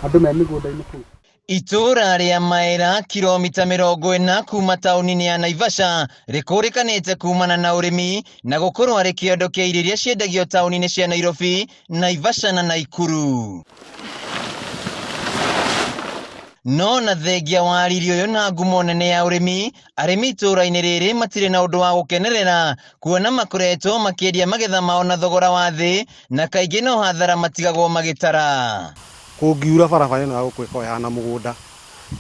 Andũ me mĩgũnda-inĩ kũu. Itũũra rĩa Maera kilomita 40 kuma taũni-inĩ ya Naivasha rĩkũrĩkanĩte kumana na ũrĩmi na gũkorwo arĩ kĩondo kĩa irio iria ciendagio taũni-inĩ cia Nairobi, Naivasha na Naikuru. No na thengia wa riri ũyũ na ngumo nene ya ũrĩmi, arĩmi itũũra-inĩ rĩrĩ matirĩ na ũndũ wa gũkenerera kuona makoretwo makĩendia magetha mao na thogora wa thĩ na kaingĩ no hathara matigagwo magĩtara. Kũngiura barabara ĩno ya gũkũ ĩkoragwo ĩhana mũgũnda,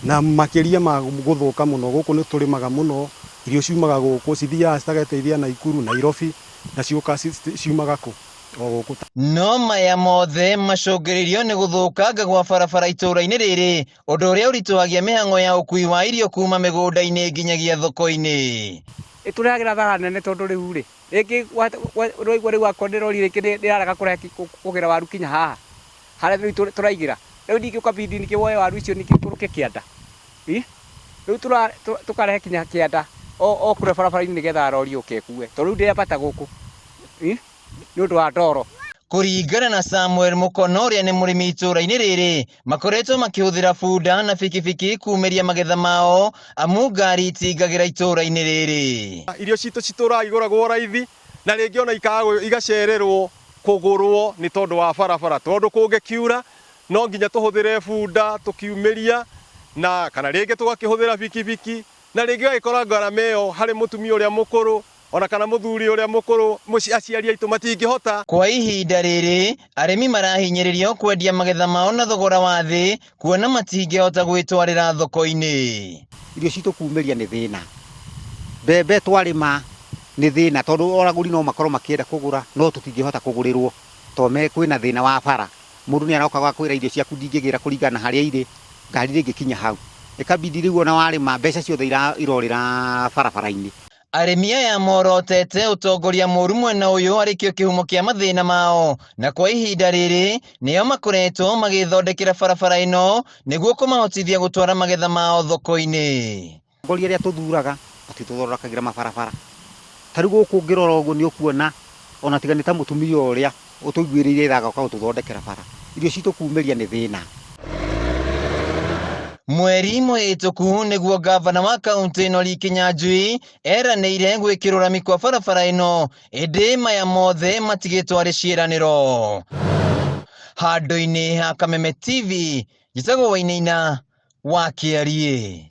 na makĩria ma gũthũka mũno, gũkũ nĩ tũrĩmaga mũno, irio ciumaga gũkũ, cithiaga citageteithia Naikuru, Nairobi, na ciũkaga ciumaga kũ? O gũkũ. No maya mothe macũngĩrĩirio nĩ gũthũkanga gwa barabara itũũra-inĩ rĩrĩ, ũndũ ũrĩa ũritũhagia mĩhang'o ya ũkui wa irio kuma mĩgũnda-inĩ nginyagia thoko-inĩ. Ĩtũrehagĩra hathara nene tondũ rĩu rĩ, rĩngĩ ũraigua rĩu akorwo nĩ rori rĩngĩ nĩ ĩrarega kũgĩra waru kinya haha, harĩa rĩu tũraigĩra. Rĩu ningĩ ũkabidi ningĩ woe waru icio ningĩ ũikũrũke kĩanda. Rĩu tũkarehe kinya kĩanda o kũrĩa barabara-inĩ nĩgetha rori yũke ĩkue. Tondũ rĩu ndĩrambata gũkũ nĩ ũndũ wa ndoro. Kũringana na Samuel Mũkono ũrĩa nĩ mũrĩmi itũũra-inĩ rĩrĩ, makoretwo makĩhũthĩra bunda na bikibiki kumĩria magetha mao amu ngari itingagĩra itũũra-inĩ rĩrĩ. Irio citũ citũraga igũragwo raithi na rĩngĩ ona ikaga igacererwo kũgũrwo nĩ tondũ wa barabara, tondũ kũngĩkiura no nginya tũhũthĩre bunda tũkiumĩria na kana rĩngĩ tũgakĩhũthĩra bikibiki na rĩngĩ ũgagĩkora ngarama ĩyo harĩ mũtumia ũrĩa mũkũrũ ona kana mũthuri ũrĩa mũkũrũ aciari aitũ matingĩhota. Kwa ihinda rĩrĩ, arĩmi marahinyĩrĩrio kwendia magetha mao na thogora wa thĩ kuona matingĩhota gwĩtwarĩra thoko-inĩ. Irio citũ kumĩria nĩ thĩna, mbembe twarĩma nĩ thĩna tondũ agũri no makorwo makĩenda kũgũra no tũtingĩhota kũgũrĩrwo tondũ kwĩna thĩna wa bara. Mũndũ nĩ aroka agakwĩra irio ciaku ndingĩgĩra kũringana na harĩa irĩ, ngari ndĩngĩkinya hau. Ĩkabidi rĩu ona warĩma mbeca ciothe irorĩra barabara-inĩ. Arĩmi aya morotete ũtongoria mũru mwena ũyũ arĩ kĩo kĩhumo kĩa mathĩna mao, na kwa ihinda rĩrĩ nĩo makoretwo magĩthondekera barabara ĩno nĩguo kũmahotithia gũtwara magetha mao thoko-inĩ. Atongoria arĩa tũthuraga matitũthondekagĩra mabarabara. Ta rĩu gũkũ ũngĩrora ũguo nĩ ũkuona ona tiga nĩ ta mũtumia ũrĩa ũtũiguĩrĩire tha agoka gũtũthondekera bara. Irio citũ kumĩria nĩ thĩna. Mweri mũhĩtũku nĩguo ngavana wa kaũntĩ ĩno Lee Kinyanjui eranĩire gwĩkĩrwo rami kwa barabara ĩno, ĩndĩ maya mothe matigĩtwo arĩ ciĩranĩro. Handũ-inĩ ha Kameme TV, njĩtagwo Wainaina wa Kĩariĩ.